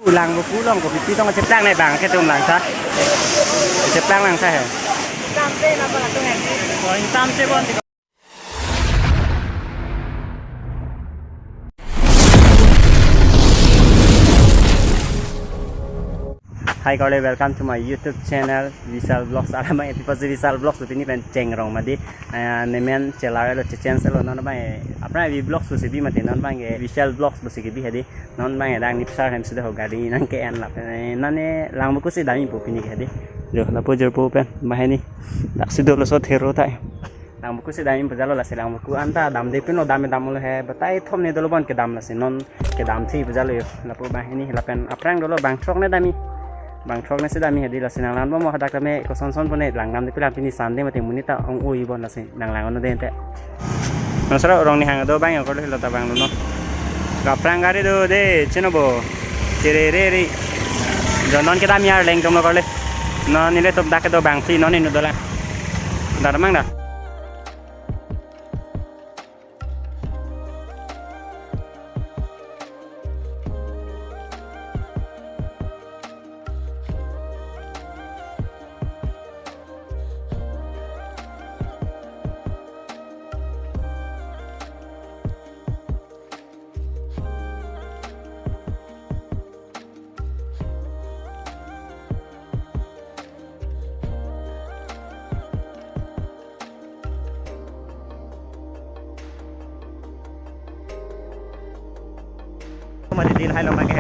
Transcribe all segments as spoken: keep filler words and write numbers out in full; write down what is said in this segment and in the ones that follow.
Langvoku along kopi pi tong cheplang ne bang ke tum langtha. Cheplang langtha he. Samse na pala tum he. Samse bon. Hi, kole, welcome to my YouTube channel, Vishal Vlogs. Alam abang epi pasi Vishal Vlogs, pini pen chengrong mati. Ah, nemen chelar lo, chechange lo, non abang, eh, aphrang V Vlogs pusi bi mati, non abang, eh, Vishal Vlogs pusi kebi hedi. Non abang, eh, dak nipsar hem sudah ho gari nangke-en lap. Eh, non ne Langvoku si damji po pini ke hedi. Jo, lapu jor po pen, bahini. Dak sudah lo so thero tai. Langvoku si damji pu jalo, lasi Langvoku anta damde pinlo, dam damlo he, batai thom ne dolo bon kedam, lasi non kedam thi pu jalo jo. Lapu abang hini lapen aphrang dolo bangthrok ne damji. Bangthrok ne si damji hedi, lasi nanglangbom hadak tame koson son pone lang damde pilang, pini Sunday mati monit ta ong-oi bon, lasi nanglang-un-e dente. Non sara rong ni hang do abang jo, kole lo ta abang lo no. Aphrang gari do de, chino bo. Chere re re. Jo non kedamji arleng atum lo kole. Non nelitum dak kedo bang thi, non inut dolang. Dar mang da. Mati din hai lo abang ke.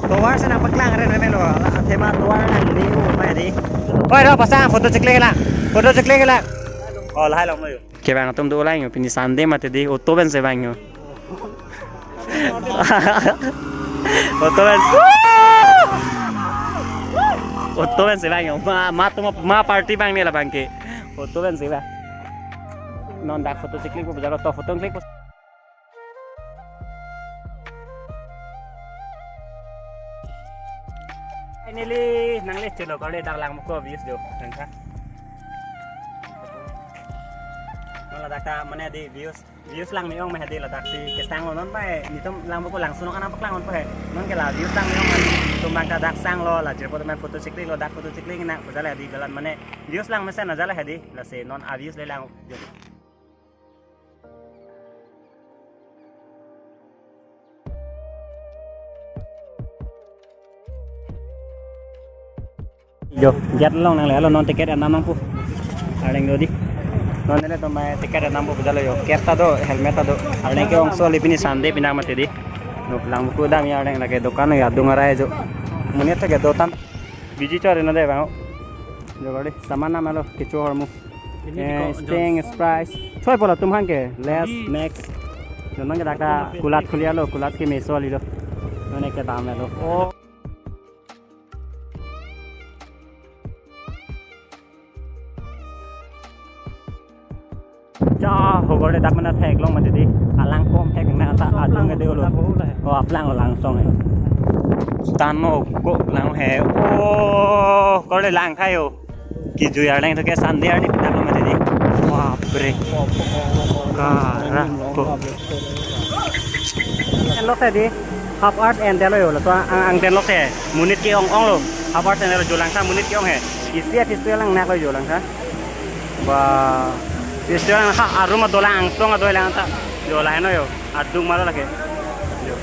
Tovar si nangpaklang ren ren lo. Athema tovar nangni u mai di. Oi, ro pasang photo chekle lang. Photo chekle lang. Oh, lahai lo mo yo. Kevang atum do lang jo, pini Sunday mati di, auto pen si vang jo. Auto pen. Auto pen si vang jo. Ma, ma atum ma party abang ne labang ke. Auto pen si vang. Non dak photo chekle po jalo, to photo chekle po. Finally, nangle chelo kole dak Langvoku views jo. Nangkha. Non ladak ta mane di views, views lang me-ong me hedi, ladak si kesang lo non bai, netum Langvoku langsun lo kan nangpaklang unpo he. Non ke la views lang me-ong, netum abang ta dak sang lo, la jirpo atum photo chekle lo, dak photo chekle nang pu jale hedi, galan mane views lang mesen na jale hedi, lasi non a views le lang jo. Jo, gate along nangle lo, non ticket enam nangpo. Arleng do di. Non nelitum mai ticket enam po pu jalo jo. Cap ta do, helmet ta do. Arleng ke-ong so le pini Sunday pinak mati di. No, Langvoku damji arleng lake dokan ya dung arai jo. Monit ta ke do tam. Biji chore na de bang. Jo kole, saman nam lo, kecho hormu. Ini Eh, ko Sting, Sprite. Choi po latum aphan ke, Lays, Max. Non ke dak ta kulat khuli lo, kulat ke meso ali lo. Non ke dam lo. Oh. Ja, ho kole dak mena theklong mati di. Alang kom thek na ta adung ke de lo. Oh, aplang langsung he. Tan mo ko lang he. Oh, kole lang tha jo. Kejui arleng to ke Sunday arni pinak lo mati di. Bapre. Kara ko. Enlo si di. Half hours en det lo jo. Laso ang, angdet lo si. Monit ke-ong-ong lo. Half hours en det lo, jo langtha monit ke-ong he. Isi a festival nangnak lo jo langtha. Ba, festival nangkha arum adolang, angsong adolang ta. Jo lahai no jo. Adung ma lo lake. Jo.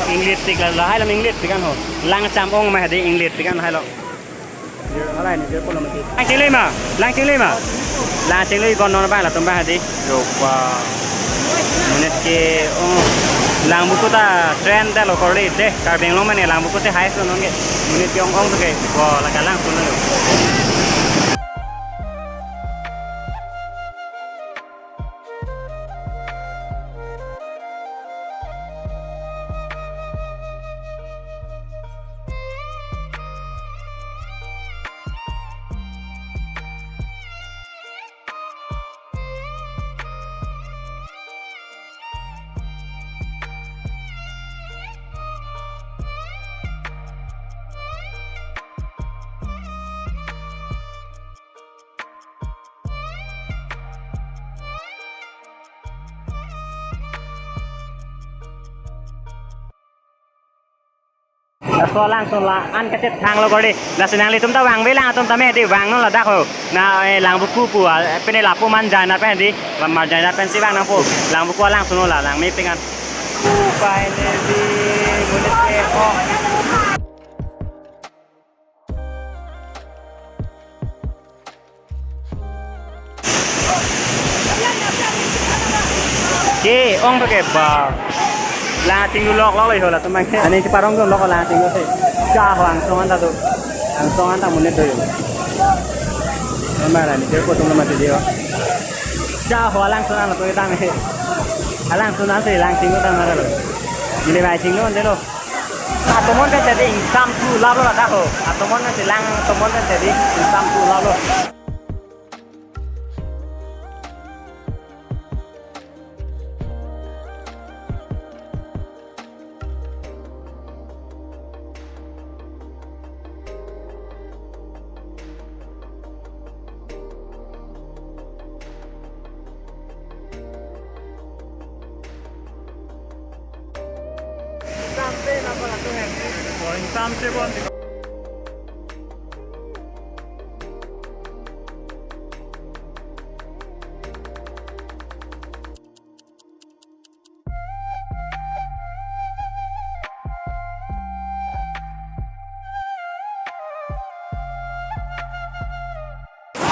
English tik la, lahai lam English tik an ho. Lang cham-ong ma hedi English tik an hai lo. Jo, halai ni jo pulo mati. Lang chinglui ma, lang chinglui ma. Lang chinglui bon non abang latum abang hedi. Jo pa. Monit ke-ong. Langvoku ta trend det lo kole de. Karbi Anglong mane Langvoku si highest lo non ke. Monit ke-ong-ong to ke. Wa, lake langsun lo. Laso alangsun la-an kachethanglo kori. Lasi nanglitum ta vangve lang atum tame di vangnon ladak ho. Na, eh, Langvoku pu, ah, pine lapu Marjainath pen di. Marjainath pensi vang nangpo. Langvoku alangsun la langme pik an. Finally, monit ke ho. Ke-ong to ke ba. La chinglu lok lok lo ho latum abang. Ani si parong dun lok la chinglu si. Cha ho angsong an ta do. Angsong an ta monit do ho. Mama la ni ke ko tung mati di ho. Cha ho alangsun an to tame. Alangsun an si lang chinglu tame lo. Neli bai chinglu ante lo. Atomon pen si di ingsam thu lap lo ladak ho. Atomon pen si lang, atomon pen si di ingsam thu lap lo.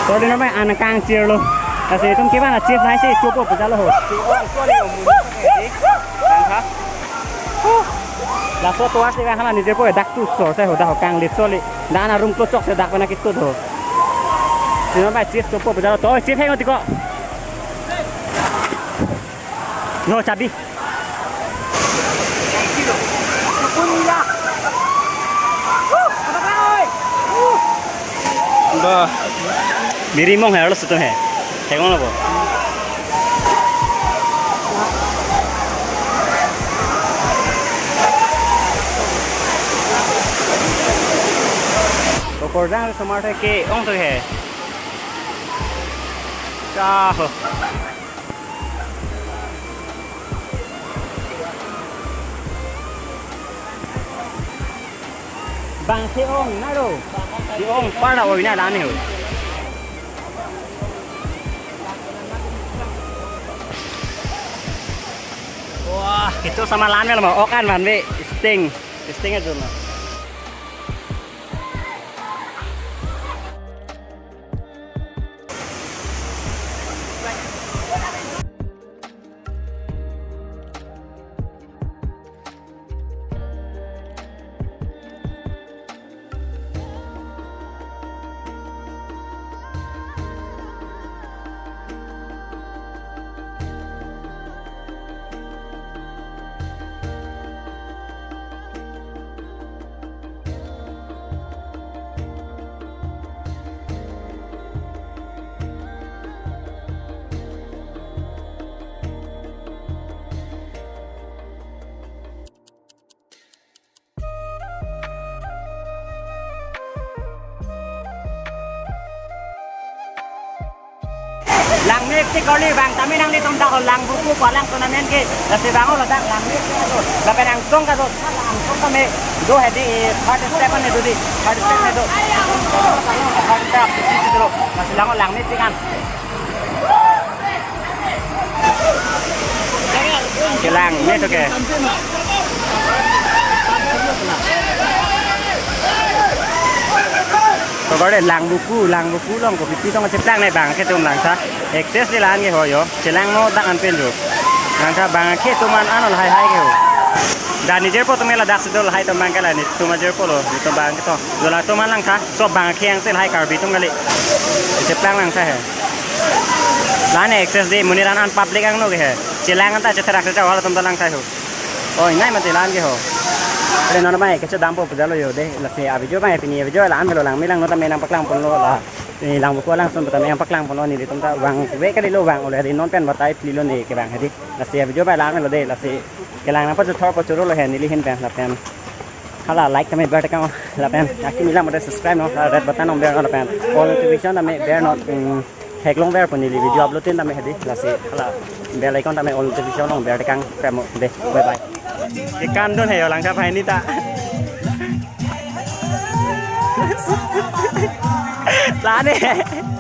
Sorry na mai an kangchirlo. Lasi itum kevan a-chief nai si chopo pejalo ho. Laso tovar si vang hala nijirpo dak tu sor si ho dak ho kanglit soli. Dan arum klochok si dak pen akitut ho. Sino mai chief chopo pejalo to chief heng tiko. No chabi. Ba. Biri mong hai lo sutum hai. Hai kong lo bo. Kokorjang somar hai ke-ong to hai. Cha ho. Bang ke-ong na lo. Ke-ong pada oi na dan ho. Wah, itu sama lan lo, ok an man ve, sting, sting aja lo. Langme tik kali bang, tame nanglitum dak ho Langvoku pu alangsun amen ke, lasi bang ho ladak langme tik do, lapen angsong ta do, angsong tame do hai di, eh, third step an do di, third step an do, third step an do, lasi bang ho langme tik an. Kelang, ni to ke. Kokorte Langvoku, Langvoku along kopi pi tong cheplang nai bang akhei atum langtha. Access di la-an ke ho yo. Chelangno dak an pen jo. Langtha bang akhei atum an ano lahai hai ke ho. Dan nijirpo atum ke ladak si do lahai atum abang ke la netum ajirpo lo, netum abang ke to. Jo latum an langtha. So bang akhei angse lahai Karbi atum kali. Cheplang langtha he. La-an access di monit an an public angno ke he. Chelang anta chetherak se cha halatum ta langtha ho. Oi, nai mati la-an ke ho. Ore non mai kechedampo pujalo yo de. Lasi a-video abang pini a-video la-an lo langme langno tame nangpaklang ponlo la. Pini Langvoku alangsun tame nangpaklang ponlo nelitum ta vangve kalilo vang already non pen batai phlilo ne kevang hedi. Lasi a-video abang la-an lo de lasi kelang nangpachethorpo choro lo he neli ahin pen lapen. Hala like tame bertekang lapen akimi la mate subscribe non la red button non bernon lapen all notification tame bernon, mm, theklongverpo neli video upload tin tame hedi lasi hala bell icon tame all notification non bertekang kemo de bye bye. Ikan dun he yo langtha bhai ni ta. Lani.